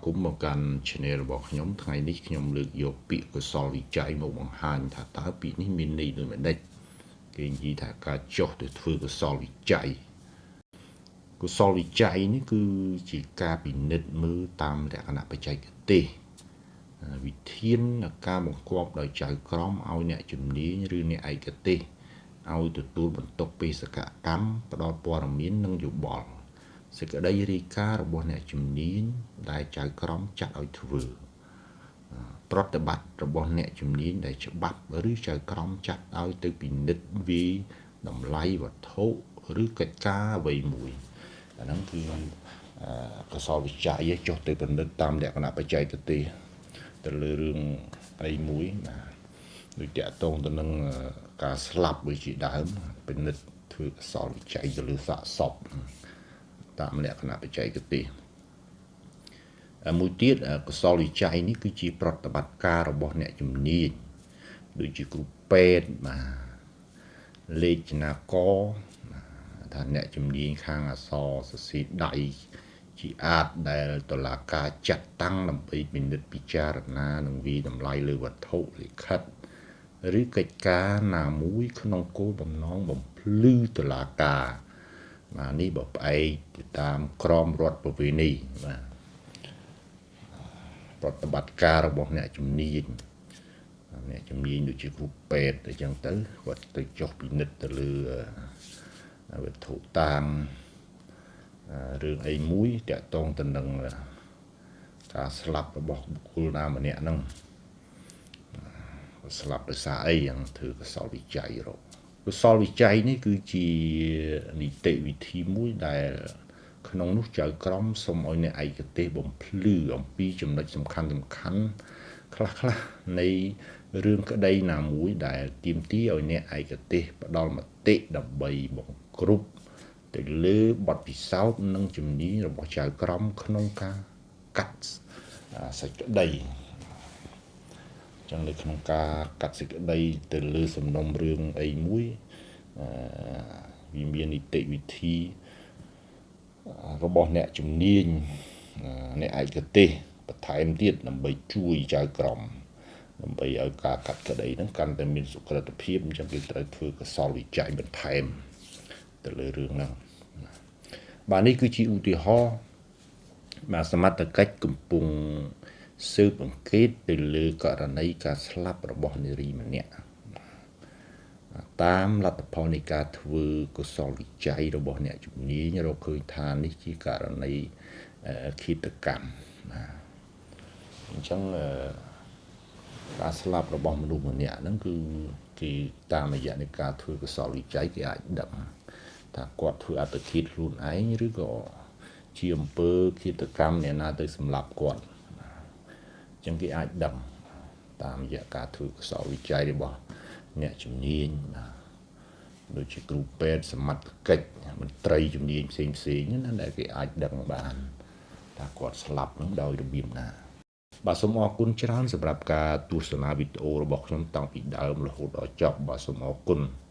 គមន៍មកកាន់ Channel របស់ខ្ញុំថ្ងៃនេះខ្ញុំលើកយកពាក្យកុសលវិច័យមកបង្ហាញថាតើពាក្យនេះមានន័យដូចម្ដេចគេនិយាយថាការចុះទៅធ្វើកុសលវិច័យកុសលវិច័យនេះគឺជាការពិនិត្យមើលតាមលក្ខណៈបច្ចេកទេសវិធានការបង្គាប់ដោយចៅក្រមឲ្យអ្នកជំនាញឬអ្នកឯកទេសឲ្យទទួលបន្ទុកបេសកកម្មផ្ដល់ព័ត៌មាននិងយោបល់សេចក្តីរាយការណ៍របស់អ្នកជំនាញដែលចៅក្រមចាត់ឲ្យធ្វើប្រតិបត្តិរបស់អ្នកជំនាញដែលច្បាប់ឬចៅក្រមចាត់ឲ្យទៅពិនិត្យវាតម្លៃវត្ថុឬកិច្ចការអ្វីមួយអាហ្នឹងគឺកសលវិច័យចុះទៅពិនិត្យតាមលក្ខណៈបច្ចេកទេសទៅលើរឿងអីមួយបាទដូចតាក់ទងទៅនឹងការស្លាប់ដូចជាដើមពិនិត្យធ្វើកសលវិច័យទៅលើសាកសពតាមលក្ខណៈបច្ចេកទេសមួយទៀតកុសលវិច័យនេះគឺជាប្រតិបត្តិការរបស់អ្នកជំនាញដូចជាគ្រូពេទ្យបាទលេខនាករថាអ្នកជំនាញខាងអក្សរសរសេរដៃជាអាចដែលតុលាការចាត់តាំងដើម្បីពិនិត្យពិចារណានិងវិតម្លៃលើវត្ថុលិខិតឬកិច្ចការណាមួយក្នុងគោលបំណងបំភ្លឺតុលាការបាទនេះបើផ្អែកទៅតាមក្រមរដ្ឋប្រវេណីបាទប្រតិបត្តិការរបស់អ្នកជំនាញអ្នកជំនាញដូចជាគ្រូពេទ្យអញ្ចឹងទៅគាត់ទៅចុះពិនិត្យទៅលើវត្ថុតាងរឿងអីមួយតាក់ទងទៅនឹងការស្លាប់របស់បុគ្គលណាម្នាក់ហ្នឹងស្លាប់ដោយសារអីយ៉ាងធ្វើកសលវិច័យរកកុសលវិច័យនេះគឺជានីតិវិធីមួយដែលក្នុងនោះចៅក្រមសូមឲ្យអ្នកឯកទេសបំភ្លឺអំពីចំណុចសំខាន់សំខាន់ខ្លះខ្លះនៃរឿងក្តីណាមួយដែលទាមទារឲ្យអ្នកឯកទេសផ្ដល់មតិដើម្បីបង្គ្រប់ទៅលើបទពិសោធន៍និងជំនាញរបស់ចៅក្រមក្នុងការកាត់សេចក្តីចឹងនៅក្នុងការកាត់សេចក្តីទៅលើសំណុំរឿងអីមួយវាមាននីតិវិធីរបស់អ្នកជំនាញអ្នកឯកទេសបន្ថែមទៀតដើម្បីជួយចៅក្រមដើម្បីឲ្យការកាត់ក្តីហ្នឹងកាន់តែមានសុក្រឹតភាពអញ្ចឹងគេត្រូវធ្វើកសលវិច័យបន្ថែមទៅលើរឿងហ្នឹងបាទនេះគឺជាឧទាហរណ៍បាទសមត្ថកិច្ចកំពុងស៊ើបអង្កេតទៅលើករណីការស្លាប់របស់នារីម្នាក់តាមលទ្ធផលនៃការធ្វើកុសលវិច័យរបស់អ្នកជំនាញរកឃើញថានេះជាករណីឃាតកម្មបាទអញ្ចឹងការស្លាប់របស់មនុស្សម្នាក់ហ្នឹងគឺគេតាមរយៈនៃការធ្វើកុសលវិច័យគេអាចដឹងថាគាត់ធ្វើអត្តឃាតខ្លួនឯងឬក៏ជាអំពើឃាតកម្មអ្នកណាទៅសម្លាប់គាត់អញ្ចឹងគេអាចដឹងតាមរយៈការធ្វើកុសលវិច័យរបស់អ្នកជំនាញបាទដូចជាគ្រូពេទ្យសមត្ថកិច្ចមន្ត្រីជំនាញផ្សេងផ្សេងណាដែលគេអាចដឹងបានថាគាត់ស្លាប់នឹងដោយរបៀបណាបាទសូមអរគុណច្រើនសម្រាប់ការទស្សនាវីដេអូរបស់ខ្ញុំតាំងពីដើមរហូតដល់ចប់បាទសូមអរគុណ។